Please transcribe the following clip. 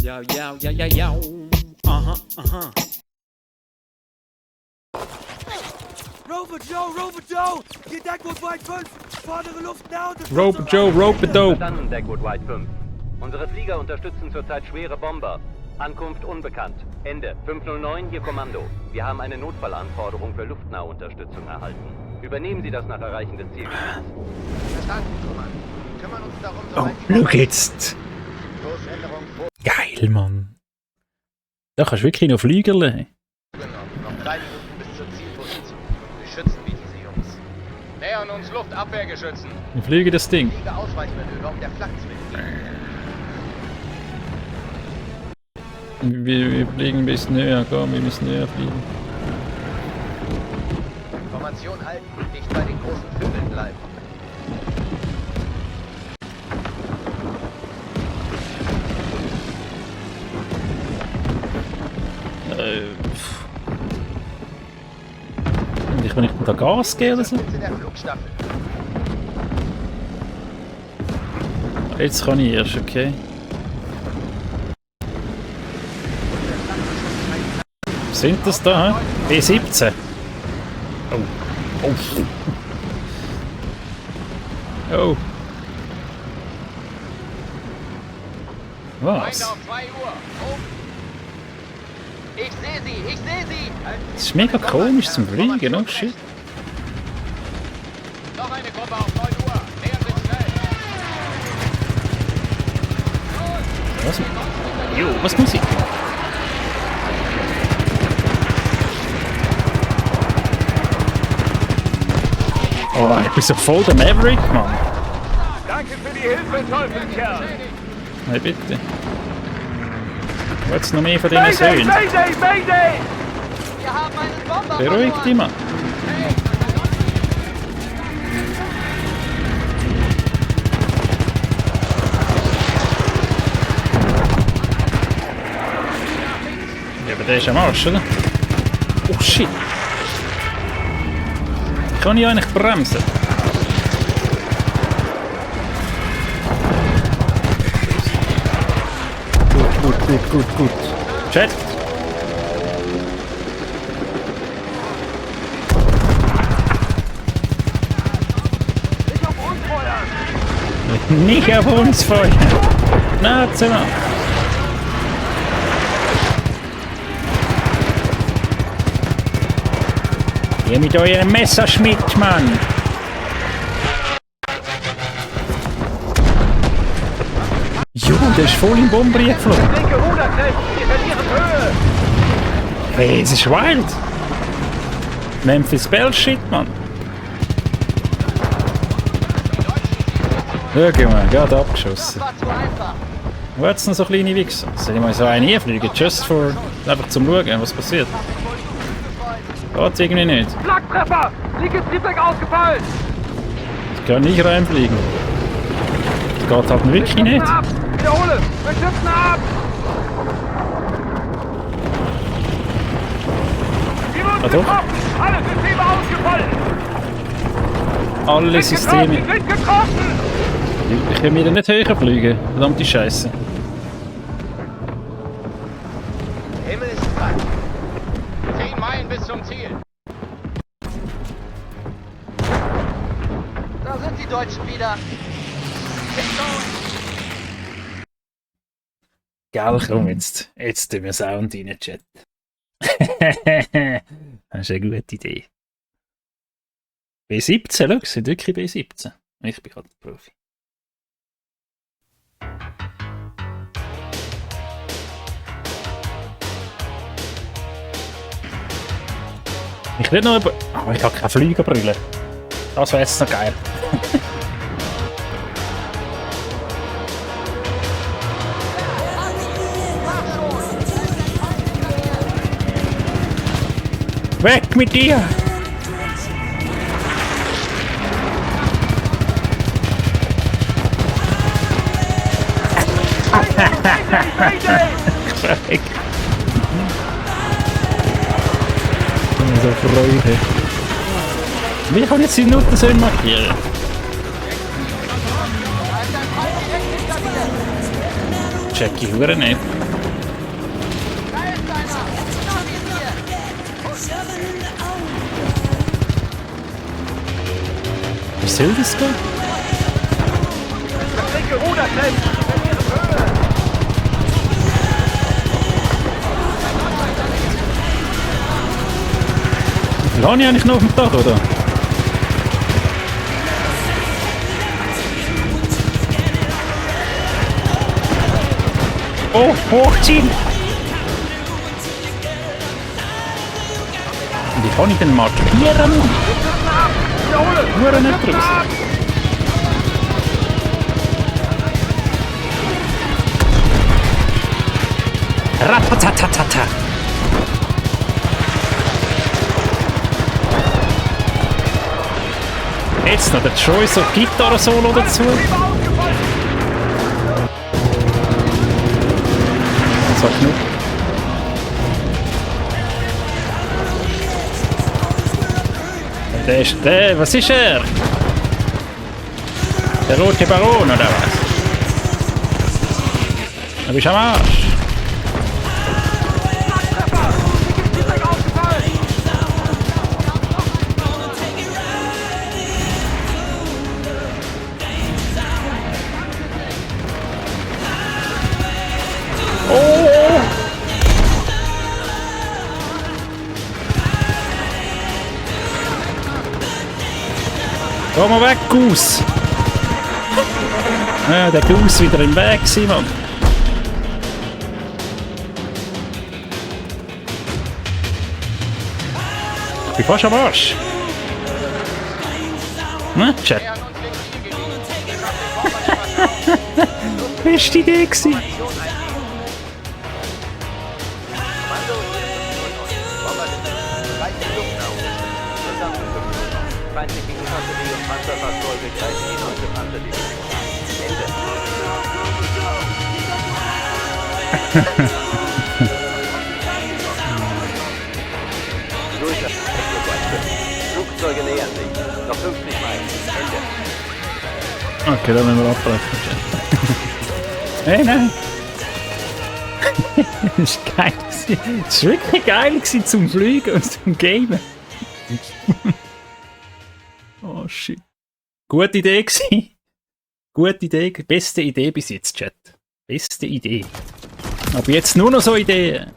Yo, yo, yo, yo, yo. Aha, aha. Rover Joe! Hier Deckwood White 5! Vordere Luft nah und Rope Doe. Verstanden, Deckwood White 5. Unsere Flieger unterstützen zurzeit schwere Bomber. Ankunft unbekannt. Ende. 509, hier Kommando. Wir haben eine Notfallanforderung für Luftnahunterstützung erhalten. Übernehmen Sie das nach Erreichen des Zielgebiets. Verstanden, Kommando. Kümmern uns darum, Oh, sobald schau jetzt. Kursänderung Geil, Mann. Da kannst du wirklich noch fliegen lassen. vorgenommen. Noch 3 Minuten bis zur Zielposition. Geschützen wie diese Jungs. Nähern uns Luftabwehrgeschützen. Wir fliegen das Ding. Fliege Ausweichmanöver, um der Flak zu entgehen. Wir fliegen ein bisschen näher. Komm, wir müssen näher fliegen. Formation halten, nicht bei den großen Vögeln bleiben. Ich will nicht da Gas geben oder so. Spitze der Flugstaffel. Jetzt kann ich erst, okay. Was sind das da? Hä? B17. Oh. Oh. Oh. Was? Auf 2 Uhr. Oh. Ich sehe sie, ich sehe sie. Das ist mega komisch zum Fliegen, oh shit. Noch eine Gruppe auf 9 Uhr. Nähern sich schnell. Was? Jo, was muss ich? Oh, ich bin so voll der Maverick, Mann. Danke für die Hilfe, Teufelkerl! Hey, bitte. Jetzt noch mehr von diesen Söhnen. Mayday! Wir haben einen Bomber Beruhig dich, Mann. Ja, aber der ist am Arsch, oder? Oh shit! Kann ich eigentlich bremsen? Gut. Chat! Nicht auf uns feuern! Na, Zimmer! Ihr mit eurem Messerschmidt, Mann! Jo, der ist voll im Bombenbrief geflogen. Linke Ruderknecht! Wir verlieren Höhe! Hey, es ist wild! Memphis Bell Shit, Mann! Schau mal, gerade abgeschossen. war zu einfach. Wo hat's noch so kleine Wichser? Soll ich mal so einen einfliegen? Just for... einfach zum Schauen, was passiert. Geht irgendwie nicht. Flaktreffer! Linkes Triebwerk ausgefallen! Ich kann nicht reinfliegen. Das geht halt wirklich nicht. Ab! Wiederhole! Wir schützen ab! Ah, doch. Alle Systeme ausgefallen! Alle Systeme. Sind getroffen! Ich kann wieder nicht höher fliegen. Verdammte Scheiße. Himmel ist frei. 10 Meilen bis zum Ziel. Da sind die Deutschen wieder. Gell, komm jetzt. Jetzt tun wir Sound rein, Chat. Das ist eine gute Idee. B17, schau, es sind wirklich B17. Ich bin halt Profi. Ich will noch über... Oh, ich habe keine Fliegerbrille. Das wäre jetzt noch geil. Weg mit dir! Weg! So Freude. Wie kann ich jetzt die Minuten so markieren? Check ich hure nicht. Wie soll das gehen? Lade ich eigentlich noch auf dem Dach, oder? Oh, hochziehen! Wie kann ich denn markieren? Nur nicht raus. Rapatatata. Jetzt noch der Choice of Gitarre-Solo dazu. So genug. Der ist der, was ist er? Der rote Baron oder was? Du bist am Arsch. Oh! Komm mal weg, Goose! Ja, der Goose wieder im Weg, Simon. Ich bin fast am Arsch. Ne, Chat? Beste Idee gewesen. Feindliche Infanterie und Panzerfahrzeuge greifen die deutsche Panzerdivision an. Ende. Größer, Flugzeuge nähern sich. Noch 50 Meilen. Ende. Okay, dann müssen wir abbrechen. Hey, nein! Das war geil. Das war wirklich geil zum Fliegen und zum Gamen. Oh shit. Gute Idee gewesen. Gute Idee. Beste Idee bis jetzt, Chat. Beste Idee. Aber jetzt nur noch so Ideen.